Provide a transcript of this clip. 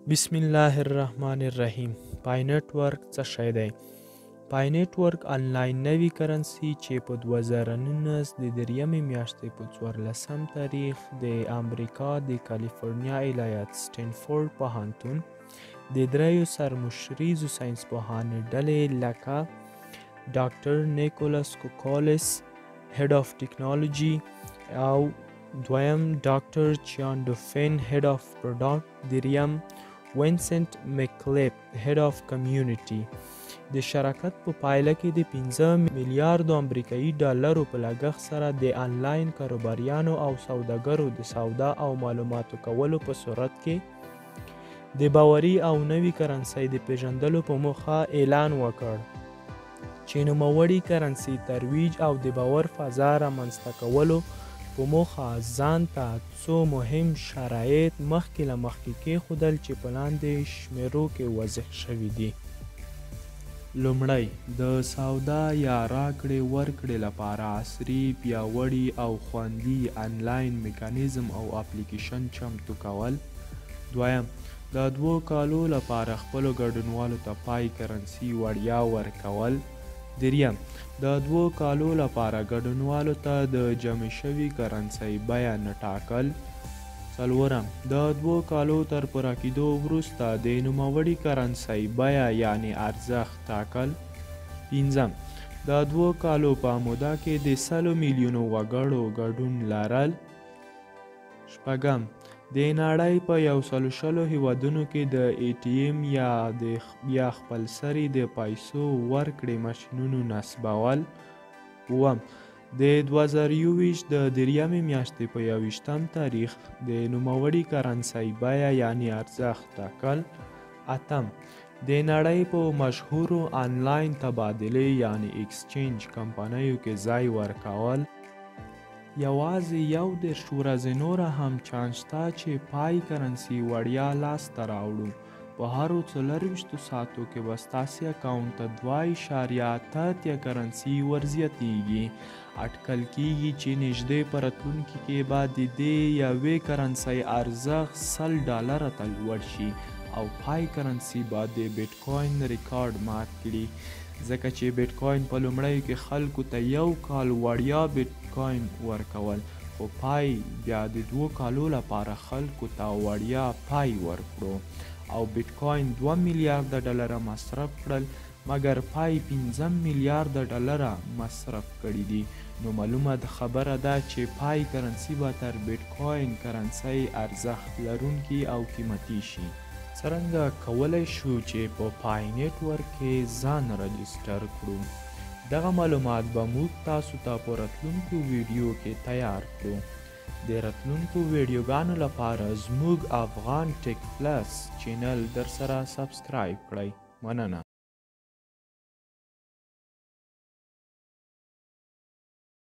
بسم الله الرحمن الرحیم. پای نټورک څه شی دی؟ پای نټورک انلاین نوي کرنسي چې په 2019 د دریمې میاشتې په 14 تاریخ د امریکا د کالیفورنیا ایالت سټنفورډ پوهنتون د دریو سرمشریزو ساینسپوهانو ډلې لکه ډاکټر نیکولاس کوکولیس، head of technology، او دویم ډاکټر چیاندوفین، head of product، دریم وینسنت مکلیپ، head of community، د شراکت په پایله کې د 5 میلیاردو امریکایي ډالرو په لګښت سره د انلاین کاروباریانو او سوداګرو د سودا او معلوماتو کولو په صورت کې د باوري او نوي کرنسۍ د پیژندلو په موخه اعلان وکړ چې نوموړي کرنسي ترویج او د باور فضا رامنځته کولو په موخه ځان ته څو مهم شرایط مخکې له مخکې کېښودل چې په لاندې شمېرو کې واضح شوي دي. لومړی، د سودا یا راکړې ورکړې لپاره عصري، پیاوړي او خوندي انلاین میکانیزم او اپلیکیشن چمتو کول. دویم، د 2 کالو لپاره خپلو ګډونوالو ته پای کرنسي وړیا ورکول. دریم، د 2 کالو لپاره ګډونوالو ته د جمع شوي کرنسۍ بیه نه ټاکل. څلورم، د 2 کالو تر پوره کېدو وروسته د نوموړي کرنسۍ بیه یعنې ارزښت ټاکل. پنځم، د 2 کالو په موده کې د 100 میلیونو وګړو ګډون لرل. شپږم، د نړۍ په 120 هیوادونو کې د ای ټي ایم یا خپلسري د پیسو ورکړې ماشینونو نصبول. اووم، د 2021 د دریمې میاشتې په 21 تاریخ د نوموړي کرنسۍ بیه یعنې ارزښت ټاکل. اتم، د نړۍ په مشهورو انلاین تبادلې یعنې exchange کمپنیو کې ځای ورکول. یوازې 31 ورځې نوره هم چانس شته چې پای کرنسي وړیا لاسته راوړو. په هرو 24 ساعتو کې به ستاسې اکاونټ ته 2.88 کرنسي ورزیاتیږي. اټکل کیږي چې نږدې په راتلونکي کې به د دې یوې کرنسۍ ارزښت $100 ته لوړ شي او پای کرنسي به د بیټ کوین ریکارډ مات کړي، ځکه چې بیټ کوین په لومړیو کې خلکو ته 1 کال وړیا بیټ کوین ورکول، خو پای بیا د 2 کالو لپاره خلکو ته وړیا پای ورکړو او بیټ کوین $2 میلیارده مصرف کړل، مګر پای $5 میلیارده مصرف کړي دي. نو معلومه خبره ده چې پای کرنسي به تر بیټ کوین کرنسۍ ارزښت لرونکي او قیمتي شي. څرنګه کولی شو چې په پای نټورک کې ځان register کړو؟ دغه معلومات به موږ تاسو ته په راتلونکو ویډیو کې تیار کړو. د راتلونکو ویډیوګانو لپاره زموږ افغان ټیک پلس channel در سره subscribe کړئ. مننه.